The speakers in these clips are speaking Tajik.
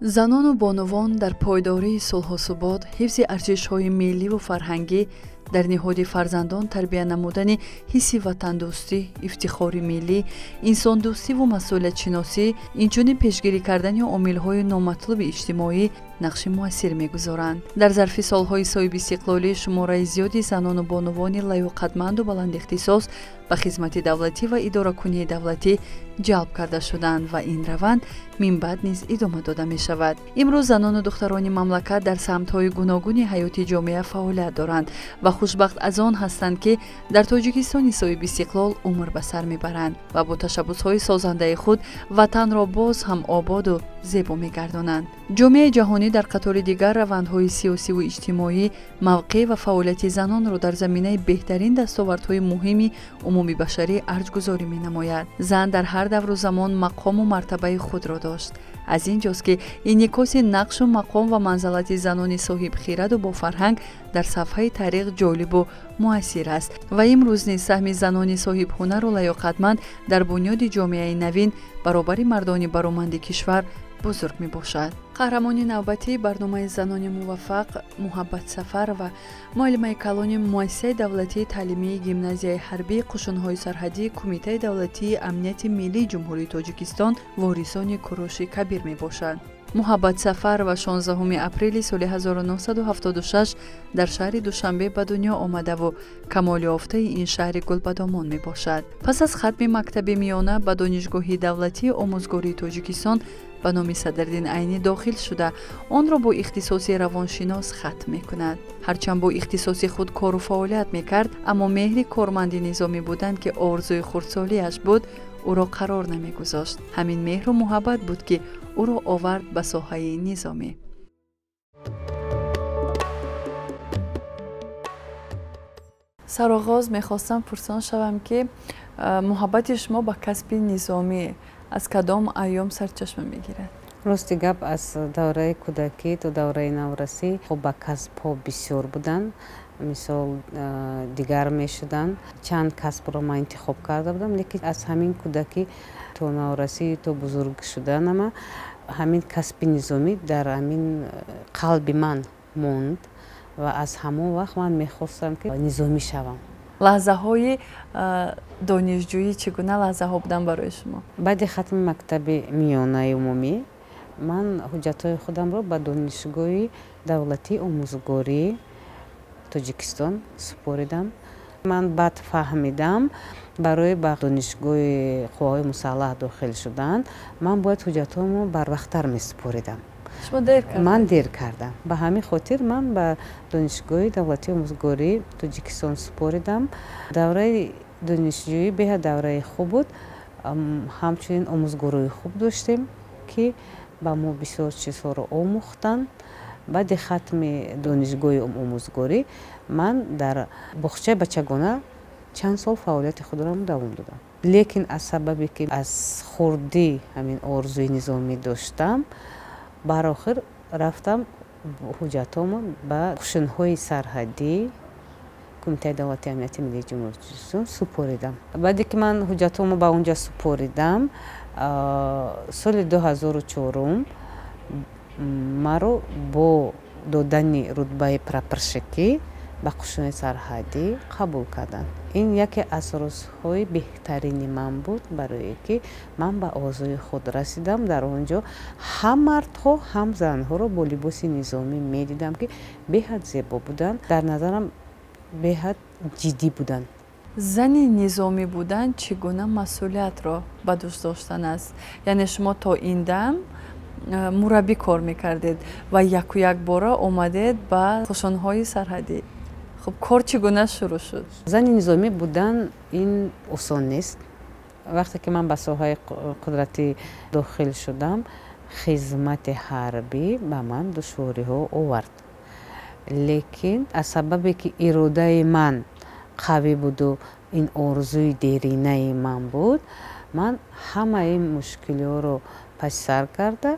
Занону бонувон дар пойдории сулҳу субот, ҳифзи арзишҳои милливу фарҳангӣ, дар ниҳоди фарзандон тарбия намудани ҳисси ватандӯстӣ, ифтихори миллӣ, инсондӯстиву масъулиятшиносӣ, инчунин пешгирӣ кардани омилҳои номатлуби иҷтимоӣ нақши муассир мегузоранд. Дар зарфи солҳои соҳибистиқлолӣ шумораи зиёди занону бонувони лаёқатманду баландихтисос ба хизмати давлатӣ ва идоракунии давлатӣ ҷалб карда шуданд ва ин раванд минбаъд низ идома дода мешавад. Имрӯз занону духтарони мамлакат дар самтҳои гуногуни ҳаёти ҷомеа фаъолият доранд ва хушбахт аз он ҳастанд, ки дар Тоҷикистони соҳибистиқлол умр ба сар мебаранд ва бо ташаббусҳои созандаи худ ватанро боз ҳам ободу зебо мегардонанд. Ҷомеаи ҷаҳонӣ дар қатори дигар равандҳои сиёсиву иҷтимоӣ мавқеъ ва фаъолияти занонро дар заминаи беҳтарин дастовардҳои муҳими умумибашарӣ арҷгузорӣ менамояд. Зан дар ҳар давру замон мақому мартабаи худро дошт. Аз ин ҷост, ки инъикоси нақшу мақом ва манзалати занони соҳибхираду бофарҳанг дар сафҳаи таърих ҷолибу муассир аст ва имрӯз низ саҳми занони соҳибҳунару лаёқатманд дар бунёди ҷомеаи навин баробари мардони бароманди кишвар бузург мебошад. Қаҳрамони навбатии барномаи занони муваффақ Муҳаббат Сафарова, муаллимаи калони муассисаи давлатии таълимии гимназияи ҳарбии қушунҳои сарҳадии Кумитаи давлатии амнияти миллии Ҷумҳурии Тоҷикистон ворисони Куруши Кабир мебошад. Муҳаббат Сафарова 16 апрели соли 1976 дар шаҳри Душанбе ба дунё омадаву камолёфтаи ин шаҳри гулбадомон мебошад. Пас аз хатми мактаби миёна ба Донишгоҳи давлатии омӯзгории Тоҷикистон ба номи Садриддин Айнӣ дохил шуда, онро бо ихтисоси равоншинос хатм мекунад. Ҳарчанд бо ихтисоси худ кору фаъолият мекард, аммо меҳри корманди низомӣ буданд, ки орзуи хурдсолиаш буд, ӯро қарор намегузошт. Ҳамин меҳру муҳаббат буд, ки ӯро овард ба соҳаи низомӣ. Сароғоз мехостам пурсон шавам, ки муҳаббати шумо ба касби низомӣ аз кадом айём сарчашма мегирад? Рости гап, аз давраи кӯдакӣ то давраи наврасӣ хоб ба касбҳо бисёр буданд, мисол дигар мешуданд. Чанд касбро ман интихоб карда будам, лекин аз ҳамин кӯдакӣ то наврасӣ то бузург шуданама ҳамин касби низомӣ дар ҳамин қалби ман монд ва аз ҳамон вақт ман мехостам, ки низомӣ шавам. Лаҳзаҳои донишҷӯӣ чӣ гуна лаҳзаҳо буданд барои шумо? Баъди хатми мактаби миёнаи умумӣ ман ҳуҷҷатҳои худамро ба Донишгоҳи давлатии омӯзгории Тоҷикистон супоридам. Ман баъд фаҳмидам, барои ба Донишгоҳи қувваҳои мусаллаҳ дохил шудан ман бояд ҳуҷҷатҳоямро барвақттар месупоридам. Шумо дер кардед? Ман дер кардам. Ба ҳамин хотир ман ба Донишгоҳи давлатии омӯзгории Тоҷикистон супоридам. Давраи донишҷӯӣ беҳад давраи хуб буд. Ҳамчунин омӯзгорои хуб доштем, ки ба мо бисёр чизҳоро омӯхтанд. Баъди хатми донишгоҳи омӯзгорӣ ман дар боғчаи бачагона чанд сол фаъолияти худро давом додам. Лекин аз сабабе ки аз хурдӣ ҳамин орзуи низомӣ доштам, барохир рафтам ҳуҷҷатҳомо ба қушунҳои сарҳадии Кумитаи давлатии амнияти миллии Ҷумҳурии Тоҷикистон супоридам. Баъде ки ман ҳуҷҷатҳомо ба онҷа супоридам, соли 2004 маро бо додани рутбаи прапорщикӣ ба қушуни сарҳадӣ қабул карданд. Ин яке аз рӯзҳои беҳтарини ман буд, барое ки ман ба орзуи худ расидам. Дар он ҷо ҳам мардҳо, ҳам занҳоро бо либоси низомӣ медидам, ки беҳад зебо буданд, дар назарам беҳад ҷиддӣ буданд. Зани низомӣ будан чӣ гуна масъулиятро ба дӯш доштан аст? Яъне шумо то ин дам мураббӣ кор мекардед ва яку якбора омадед ба қушунҳои сарҳадӣ. Хуб, кор чӣ гуна шурӯъ шуд? Зани низомӣ будан ин осон нест. Вақте ки ман ба соҳаи қудратӣ дохил шудам, хизмати ҳарбӣ ба ман душвориҳо овард. Лекин аз сабабе ки иродаи ман қавӣ буду ин орзуи деринаи ман буд, ман ҳамаи мушкилиҳоро паси сар карда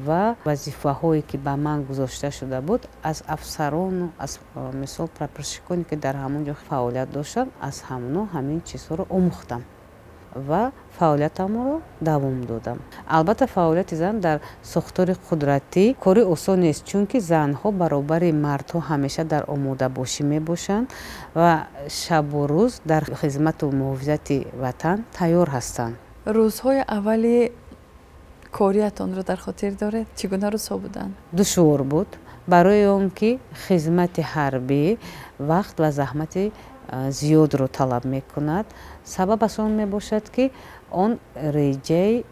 ва вазифаҳое ки ба ман гузошта шуда буд, аз афсарону аз мисол прапорщиконе ки дар ҳамон ҷо фаъолият доштанд, аз ҳамоно ҳамин чизҳоро омӯхтам. ва фаъолиятамро давом додам. Албатта, фаъолияти зан дар сохтори қудратӣ кори осон нест, чунки занҳо баробари мардҳо ҳамеша дар омодабошӣ мебошанд ва шабу рӯз дар хизмату муҳофизати ватан тайёр ҳастанд. Рӯзҳои аввали кориятонро дар хотир доред? Чӣ гуна рӯзҳо буданд? Душвор буд, барои он ки хизмати ҳарбӣ вақт ва заҳмати зиёдро талаб мекунад. Сабабаш он мебошад, ки он реҷаи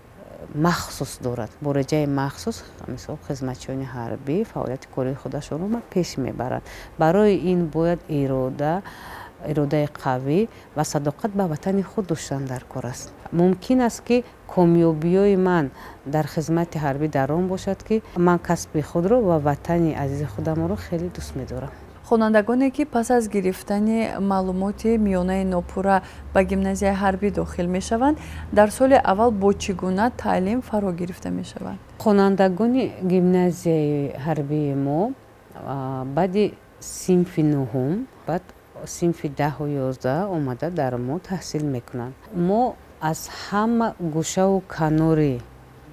махсус дорад. Бо реҷаи махсус, мисол, хизматчиёни ҳарбӣ фаъолияти кории худашонро ба пеш мебаранд. Барои ин бояд иродаи қавӣ ва садоқат ба ватани худ доштан дар кор аст. Мумкин аст, ки комёбиҳои ман дар хизмати ҳарбӣ дар он бошад, ки ман касби худро ва ватани азизи худамро хеле дӯст медорам. Хонандагоне, ки пас аз гирифтани маълумоти миёнаи нопурра ба гимназияи ҳарбӣ дохил мешаванд, дар соли аввал бо чӣ гуна таълим фаро гирифта мешаванд? Хонандагони гимназияи ҳарбии мо баъди синфи нуҳум, баъд синфи 10-у 11 омада дар мо таҳсил мекунанд. Мо аз ҳама гӯшаву канори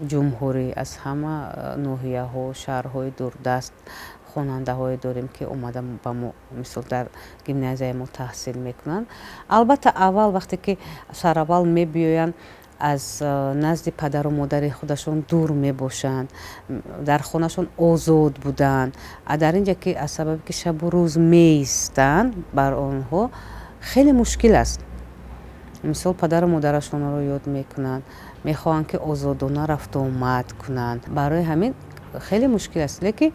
ҷумҳурӣ, аз ҳама ноҳияҳо, шаҳрҳои дурдаст хонандаҳое дорем, ки омада ба мо, мисол, дар гимназияи мо таҳсил мекунанд. Албатта, аввал вақте ки сараввал мебиёянд, аз назди падару модари худашон дур мебошанд, дар хонашон озод буданд, а дар ин ҷа ки аз сабабе ки шабу рӯз меистанд, бар онҳо хеле мушкил аст. Мисол, падару модарашонро ёд мекунанд, мехоҳанд, ки озодона рафтуомад кунанд. Барои ҳамин хеле мушкил аст. Лекин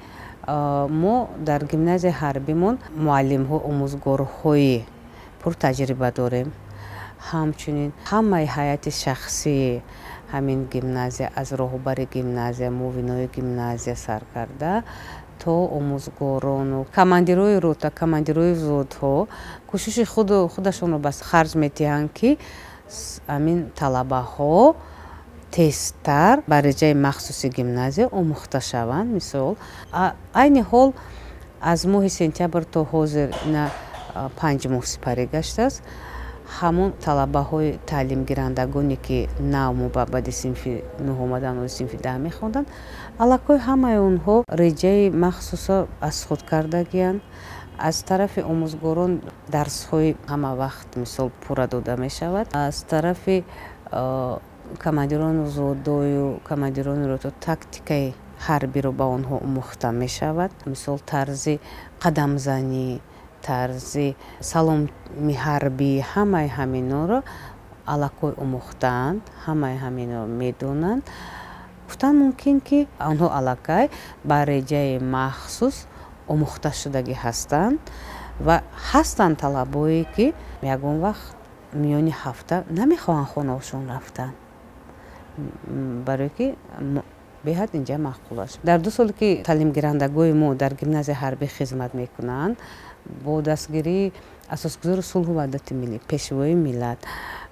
мо дар гимназияи ҳарбимон муаллимҳо, омӯзгорҳои пуртаҷриба дорем. Ҳамчунин ҳамаи ҳайати шахсии ҳамин гимназия, аз роҳбари гимназия, муовинои гимназия сар карда то омӯзгорону командирои рота, командирои взводҳо кӯшиши худашонро ба харҷ медиҳанд, ки ҳамин талабаҳо тезтар ба реҷаи махсуси гимназия омӯхта шаванд. Мисол, айни ҳол аз моҳи сентябр то ҳозир ина 5 моҳ сипарӣ гаштааст. Ҳамон талабаҳои таълимгирандагоне, ки нав мо баъди синфи нӯҳ омадан, синфи 10 мехонданд, аллакай ҳамаи онҳо реҷаи махсусо аз худ кардагиянд. Аз тарафи омӯзгорон дарсҳои ҳама вақт, мисол, пурра дода мешавад. Аз тарафи командирону взводою командирони рота тактикаи ҳарбиро ба онҳо омӯхта мешавад. Мисол, тарзи қадамзанӣ, тарзи саломи ҳарбӣ, ҳамаи ҳаминҳоро аллакай омӯхтаанд, ҳамаи ҳаминро медонанд. Гуфтан мумкин, ки онҳо аллакай ба реҷаи махсус омӯхташудагӣ ҳастанд. Ва ҳастанд талабое, ки ягон вақт миёни ҳафта намехоҳанд хонаашон рафтан, барое ки беҳад инҷа маъқул аст. Дар 2 соле ки таълимгирандагони мо дар гимназияи ҳарбӣ хизмат мекунанд, бо дастгирии асосгузори сулҳу ваҳдати миллӣ, пешвои миллат,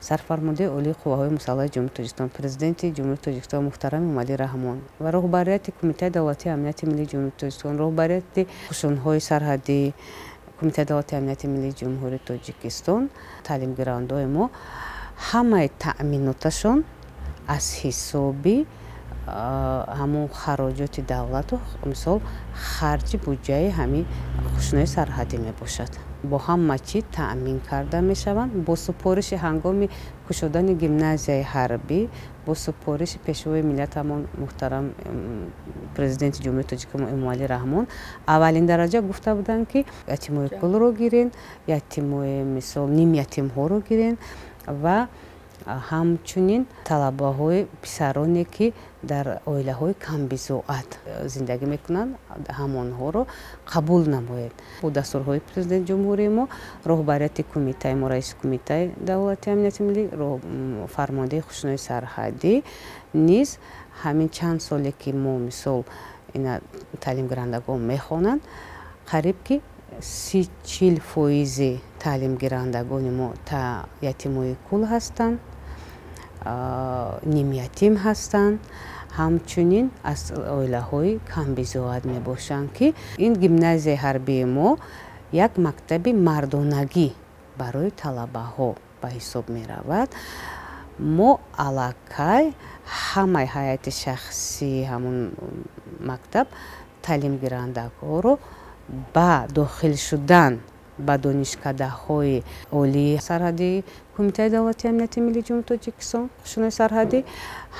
сарфармондаи олии қувваҳои мусаллаҳи Ҷумҳурии Тоҷикистон, Президенти Ҷумҳурии Тоҷикистон муҳтарам Эмомалӣ Раҳмон ва роҳбарияти Кумитаи давлатии амнияти миллии Ҷумҳурии Тоҷикистон, роҳбарияти қушунҳои сарҳадӣ, Кумитаи давлатии амнияти миллии Ҷумҳурии Тоҷикистон, таълимгирандагони мо ҳамаи таъминоташон аз ҳисоби ҳамон хароҷоти давлату, мисол, харҷи буҷаи ҳамин қушунҳои сарҳадӣ мебошад. Бо ҳама чӣ таъмин карда мешаванд. Бо супориши ҳангоми кушодани гимназияи ҳарбӣ, бо супориши пешвои миллатамон муҳтарам Президенти Ҷумҳурии Тоҷикистон Эмомалӣ Раҳмон аввалин дараҷа гуфта буданд, ки ятимои кулро гирен, ятимои, мисол, нимятимҳоро гирен ва ҳамчунин талабаҳои писароне, ки дар оилаҳои камбизоат зиндагӣ мекунанд, ҳамонҳоро қабул намоед. Бо дастурҳои Президенти ҷумҳурии мо, роҳбарияти кумитаи мо, раиси Кумитаи давлатии амнияти миллӣ, фармондаи қушунҳои сарҳадӣ низ ҳамин чанд соле ки мо, мисол, ина таълимгирандагон мехонанд, қариб ки 30-40 фоизи таълимгирандагони мо ятимои кул ҳастанд, нимятим ҳастанд, ҳамчунин аз оилаҳои камбизоат мебошанд, ки ин гимназияи ҳарбии мо як мактаби мардонагӣ барои талабаҳо ба ҳисоб меравад. Мо аллакай ҳамаи ҳайати шахсии ҳамун мактаб таълимгирандагонро ба дохил шудан ба донишкадаҳои олии сарҳадии Кумитаи давлатии амнияти миллии Ҷумҳурии Тоҷикистон, қушунҳои сарҳадӣ,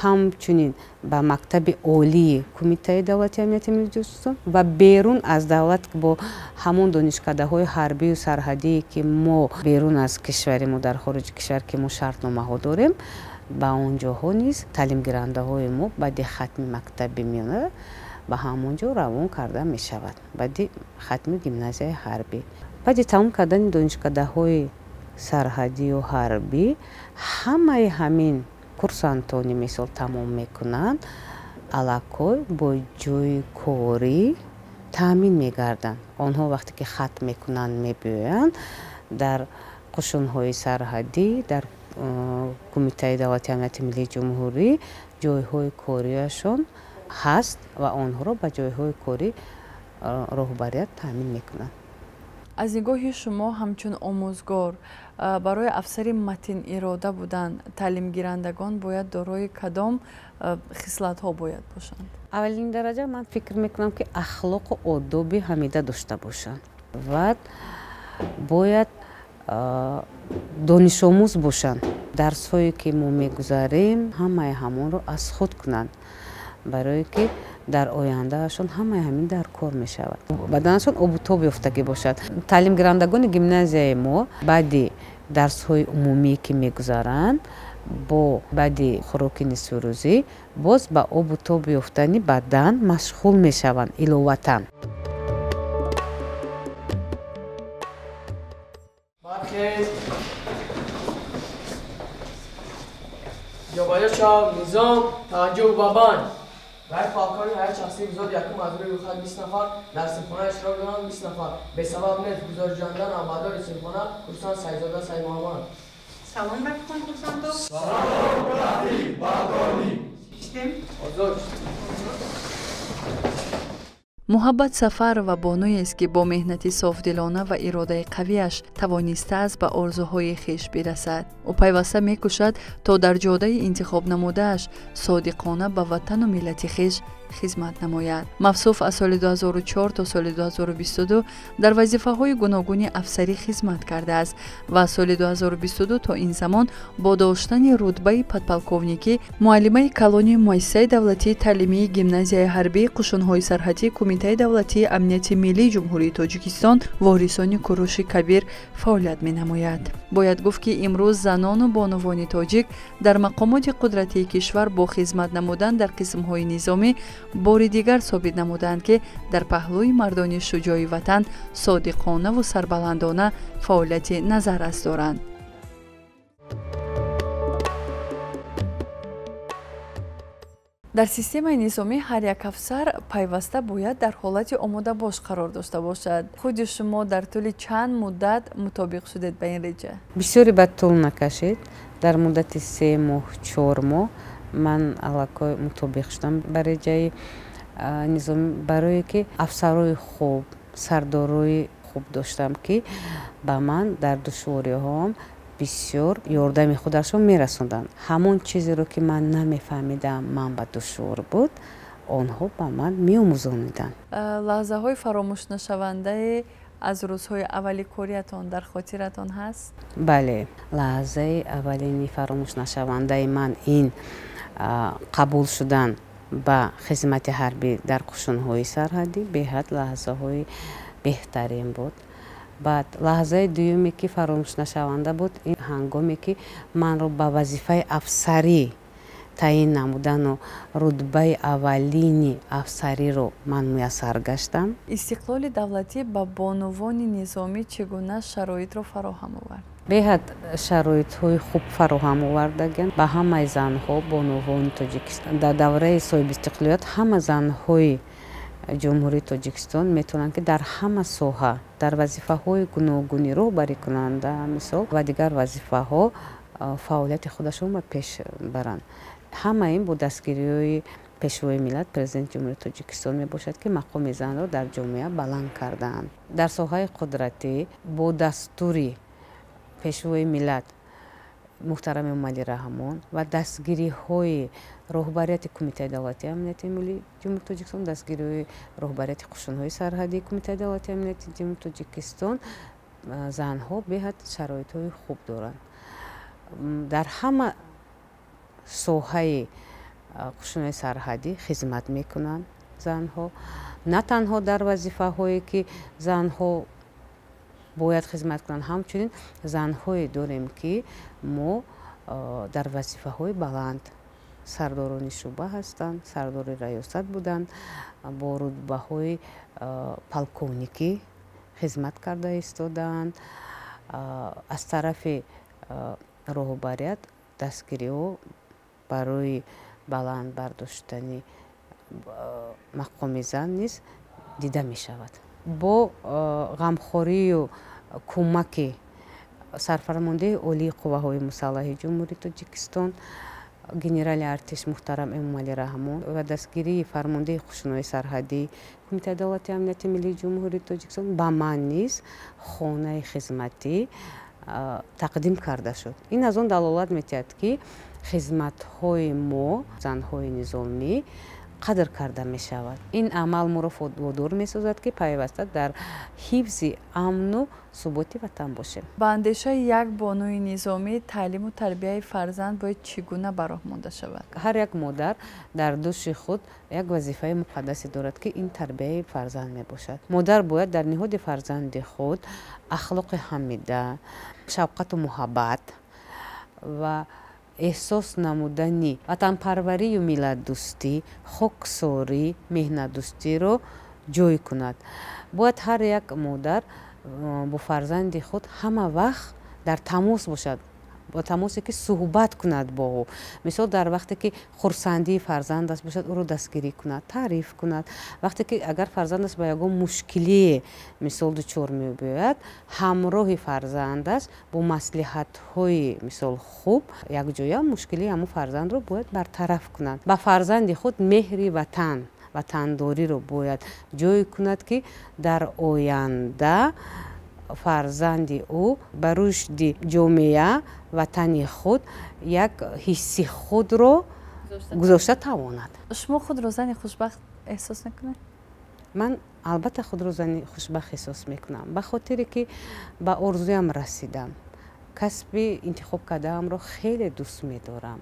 ҳамчунин ба мактаби олии Кумитаи давлатии амнияти миллии Тоҷикистон ва берун аз давлат бо ҳамон донишкадаҳои ҳарбию сарҳадие, ки мо берун аз кишвари мо, дар хориҷи кишвар, ки мо шартномаҳо дорем, ба он ҷоҳо низ таълимгирандаҳои мо баъди хатми мактаби миёна ба ҳамон ҷо равон карда мешавад, баъди хатми гимназияи ҳарбӣ. Баъди тамом кардани донишкадаҳои сарҳадию ҳарбӣ ҳамаи ҳамин курсантони мисол тамом мекунанд, аллакай бо ҷойи корӣ таъмин мегарданд. Онҳо вақте ки хатм мекунанд, мебиёянд дар қушунҳои сарҳадӣ, дар Кумитаи давлатии амнияти миллии ҷумҳурӣ ҷойҳои кориашон ҳаст ва онҳоро ба ҷойҳои корӣ роҳбарият таъмин мекунанд. Аз нигоҳи шумо ҳамчун омӯзгор барои афсари матинирода будан таълимгирандагон бояд дорои кадом хислатҳо бояд бошанд? Аввалин дараҷа ман фикр мекунам, ки ахлоқу одоби ҳамида дошта бошанд ва бояд донишомӯз бошанд. Дарсҳое ки мо мегузарем, ҳамаи ҳамонро аз худ кунанд, барое ки дар ояндаашон ҳамаи ҳамин дар кор мешавад. Баданашон обутоб ёфтагӣ бошад. Таълимгирандагони гимназияи мо баъди дарсҳои умумие ки мегузаранд, бо баъди хӯроки нисфирӯзӣ боз ба обутоб ёфтани бадан машғул мешаванд иловатан. Низом таваҷҷӯҳ ба банд. Рай фалкони ҳаят шахсии визод якум аз рӯи рӯйхат 20 нафар дар синфхона иштирок доранд, 20 нафар. Бесабаб нест гузоришҷандан амалдори синфхона курсант Сайзода Саймуҳаммад. Салом рафиқон курсантҳо. Салом рафиқ бадонӣ. Шидем? Озод. Муҳаббат Сафарова бонуест, ки бо меҳнати софдилона ва иродаи қавиаш тавонистааст ба орзуҳои хеш бирасад. Ӯ пайваста мекӯшад, то дар ҷодаи интихобнамудааш содиқона ба ватану миллати хеш хизмат намояд. Мавсуф аз соли 2004 то соли 2022 дар вазифаҳои гуногуни афсарӣ хизмат кардааст ва аз соли 2022 то ин замон бо доштани рутбаи подполковникӣ муаллимаи калони муассисаи давлатии таълимии гимназияи ҳарбии қушунҳои сарҳадии Кумитаи давлатии амнияти миллии Ҷумҳурии Тоҷикистон ворисони Куруши Кабир фаъолият менамояд. Бояд гуфт, ки имрӯз занону бонувони тоҷик дар мақомоти қудратии кишвар бо хизмат намудан дар қисмҳои низомӣ бори дигар собит намуданд, ки дар паҳлӯи мардони шуҷои ватан содиқонаву сарбаландона фаъолияти назаррас доранд. Дар системаи низомӣ ҳар як афсар пайваста бояд дар ҳолати омодабош қарор дошта бошад. Худи шумо дар тӯли чанд муддат мутобиқ шудед ба ин реҷа? Бисёре ба тӯл накашид. Дар муддати 3 моҳ, 4 моҳ ман аллакай мутобиқ шудам ба реҷаи низомӣ, барое ки афсарои хуб, сардорои хуб доштам, ки ба ман дар душвориҳоам бисёр ёрдами худашон мерасонданд. Ҳамон чизеро, ки ман намефаҳмидам, ман ба душвор буд, онҳо ба ман меомӯзониданд. Лаҳзаҳои фаромӯшнашавандае аз рӯзҳои аввали кориятон дар хотиратон ҳаст? Бале, лаҳзаи аввалини фаромӯшнашавандаи ман ин қабул шудан ба хизмати ҳарбӣ дар қушунҳои сарҳадӣ беҳад лаҳзаҳои беҳтарин буд. Баъд лаҳзаи дуюме, ки фаромӯшнашаванда буд, ин ҳангоме, ки манро ба вазифаи афсарӣ таъин намудану рутбаи аввалини афсариро ман муяссар гаштам. Истиқлоли давлатӣ ба бонувони низомӣ чӣ гуна шароитро фароҳам овард? Беҳад шароитҳои хуб фароҳам овардагианд ба ҳамаи занҳо, бонувони Тоҷикистон. Дар давраи соҳибистиқлолият ҳама занҳои Ҷумҳурии Тоҷикистон метавонанд, ки дар ҳама соҳа, дар вазифаҳои гуногуни роҳбарӣ кунанда, мисол, ва дигар вазифаҳо фаъолияти худашон ба пеш баранд. Ҳама ин бо дастгириҳои пешвои миллат, президенти Ҷумҳурии Тоҷикистон мебошад, ки мақоми занро дар ҷомеа баланд кардаанд. Дар соҳаи қудратӣ бо дастури пешвои миллат муҳтарам Эмомалӣ Раҳмон ва дастгириҳои роҳбарияти Кумитаи давлатии амнияти миллии Ҷумҳурии Тоҷикистон, дастгириҳои роҳбарияти қушунҳои сарҳадии Кумитаи давлатии амнияти Ҷумҳурии Тоҷикистон занҳо беҳад шароитҳои хуб доранд. Дар ҳама соҳаи қушунҳои сарҳадӣ хизмат мекунанд занҳо. На танҳо дар вазифаҳое ки занҳо бояд хизмат кунанд, ҳамчунин занҳое дорем ки мо дар вазифаҳои баланд сардорони шӯъба ҳастанд, сардори раёсат буданд, бо рутбаҳои полковникӣ хизмат карда истодаанд. Аз тарафи роҳбарият дастгириҳо барои баланд бардоштани мақоми зан низ дида мешавад. Бо ғамхорию кӯмаки сарфармондеҳи олии қувваҳои мусаллаҳи Ҷумҳурии Тоҷикистон генерали артиш муҳтарам Эмомалӣ Раҳмон ва дастгирии фармондеҳи қушунҳои сарҳадии Кумитаи давлатии амнияти миллии Ҷумҳурии Тоҷикистон ба ман низ хонаи хизматӣ тақдим карда шуд. Ин аз он далолат метиҳад, ки хизматҳои мо, занҳои низомӣ, қадр карда мешавад. Ин амал моро водор месозад, ки пайваста дар ҳифзи амну суботи ватан бошем. Ба андешаи як бонуи низомӣ таълиму тарбияи фарзанд бояд чӣ гуна ба роҳ монда шавад? Ҳар як модар дар дӯши худ як вазифаи муқаддасе дорад, ки ин тарбияи фарзанд мебошад. Модар бояд дар ниҳоди фарзанди худ ахлоқи ҳамида, шавқату муҳаббат ва эҳсос намудани ватанпарварию миллатдӯстӣ, хоксорӣ, меҳнатдӯстиро ҷой кунад. Бояд ҳар як модар бо фарзанди худ ҳама вақт дар тамос бошад, бо тамосе ки суҳбат кунад бо ӯ. Мисол, дар вақте ки хурсандии фарзандаш бошад, ӯро дастгирӣ кунад, таъриф кунад. Вақте ки агар фарзандаш ба ягон мушкилие мисол дучор мебиёяд, ҳамроҳи фарзандаш бо маслиҳатҳои мисол хуб якҷоя мушкилии ҳамон фарзандро бояд бартараф кунад. Ба фарзанди худ меҳри ватан, ватандориро бояд ҷой кунад, ки дар оянда фарзанди ӯ ба рушди ҷомеа, ватани худ як ҳисси худро гузошта тавонад. Шумо худро зани хушбахт эҳсос мекунед? Ман албатта худро зани хушбахт эҳсос мекунам, ба хотире ки ба орзуям расидам, касби интихоб кардаамро хеле дӯст медорам,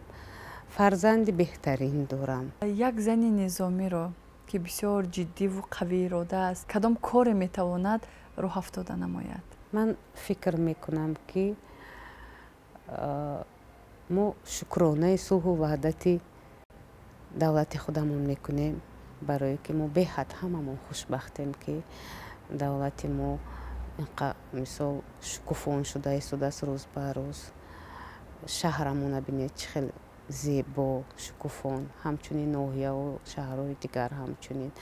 фарзанди беҳтарин дорам. Як зани низомиро, ки бисёр ҷиддиву қавиирода аст, кадом коре метавонад роҳ афтода намояд? Ман фикр мекунам, ки мо шукронаи сулҳу ваҳдати давлати худамон мекунем, барое ки мо беҳад ҳамамон хушбахтем, ки давлати мо инқа мисол шукуфон шуда истодааст рӯз ба рӯз. Шаҳрамона бинед, чӣ хел зебо, шукуфон, ҳамчунин ноҳияву шаҳрҳои дигар ҳамчунин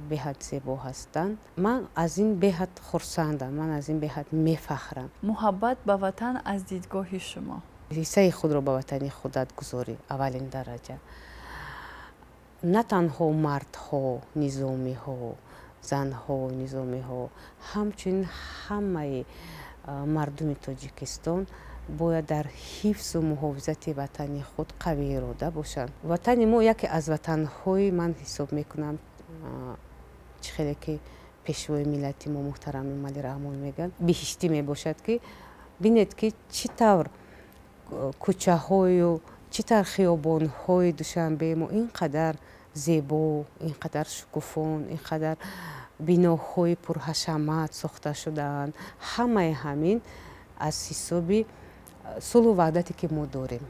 беҳад зебо ҳастанд. Ман аз ин беҳад хурсандам, ман аз ин беҳад мефахрам. Муҳаббат ба ватан аз дидгоҳи шумо? Ҳиссаи худро ба ватани худат гузорӣ аввалин дараҷа. На танҳо мардҳо, низомиҳо, занҳо, низомиҳо, ҳамчунин ҳамаи мардуми Тоҷикистон бояд дар ҳифзу муҳофизати ватани худ қавиирода бошанд. Ватани мо яке аз ватанҳои ман ҳисоб мекунам, чӣ хеле ки пешвои миллати мо муҳтарам Эмомалӣ Раҳмон мегӯянд, биҳиштӣ мебошад, ки бинед, ки чӣ тавр кӯчаҳою чӣ тавр хиёбонҳои Душанбеи мо ин қадар зебо, ин қадар шукуфон, ин қадар биноҳои пурҳашамат сохта шудаанд. Ҳамаи ҳамин аз ҳисоби сулҳу ваҳдате ки мо дорем,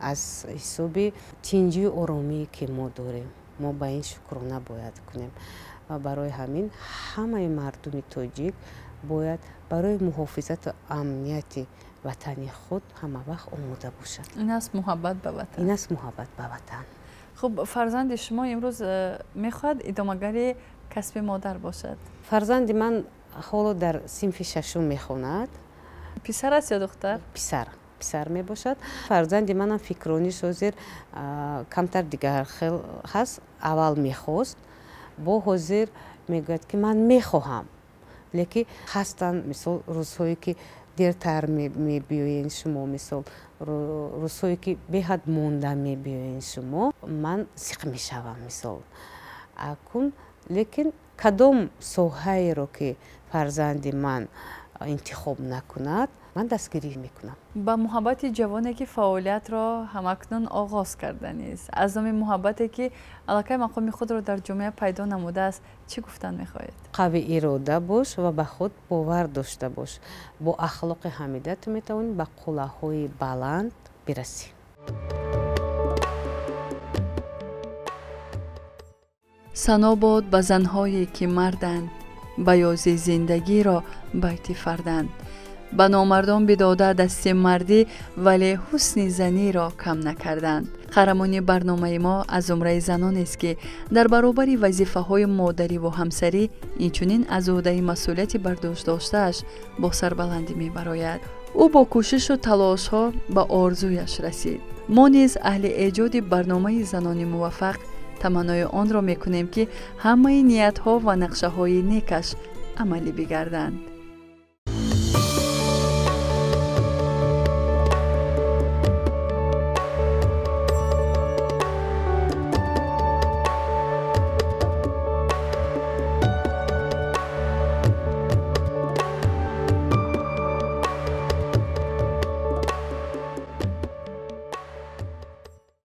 аз ҳисоби тинҷию оромие ки мо дорем, мо ба ин шукрона бояд кунем. Ва барои ҳамин ҳамаи мардуми тоҷик бояд барои муҳофизату амнияти ватани худ ҳама вақт омода бошад. Ин аст муҳаббат ба ватан. Ин аст муҳаббат ба ватан. Хуб, фарзанди шумо имрӯз мехоҳад идомагари касби модар бошад? Фарзанди ман ҳоло дар синфи шашум мехонад. Писар аст ё духтар? Писар. Писар мебошад. Фарзанди манам фикрониш ҳозир камтар дигар хел ҳаст. Аввал мехост, бо ҳозир мегӯяд, ки ман мехоҳам, лекин ҳастанд мисол рӯзҳое ки Дертар мебиёен шумо, мисол рӯзҳое ки беҳад монда мебиёен шумо, ман сиқ мешавам, мисол. Акун лекин кадом соҳаеро ки фарзанди ман интихоб накунад, ман дастгирӣ мекунам. Ба муҳаббати ҷавоне, ки фаъолиятро ҳамакнун оғоз карданист, аз номи муҳаббате, ки аллакай мақоми худро дар ҷомеа пайдо намудааст, чӣ гуфтан мехоҳед? Қавӣ ирода бош ва ба худ бовар дошта бош. Бо ахлоқи ҳамида ту метавонӣ ба қуллаҳои баланд бирасӣ. Сано бод ба занҳое, ки марданд, баёзи зиндагиро байти фарданд. Ба номардон бидода дасти мардӣ, вале ҳусни заниро кам накарданд. Қаҳрамони барномаи мо аз зумраи занонест, ки дар баробари вазифаҳои модариву ҳамсарӣ инчунин аз ӯҳдаи масъулияти бардӯш доштааш бо сарбаландӣ мебарояд. Ӯ бо кӯшишу талошҳо ба орзуяш расид. Мо низ аҳли эҷоди барномаи занони муваффақ таманнои онро мекунем, ки ҳамаи ниятҳо ва нақшаҳои некаш амалӣ бигарданд.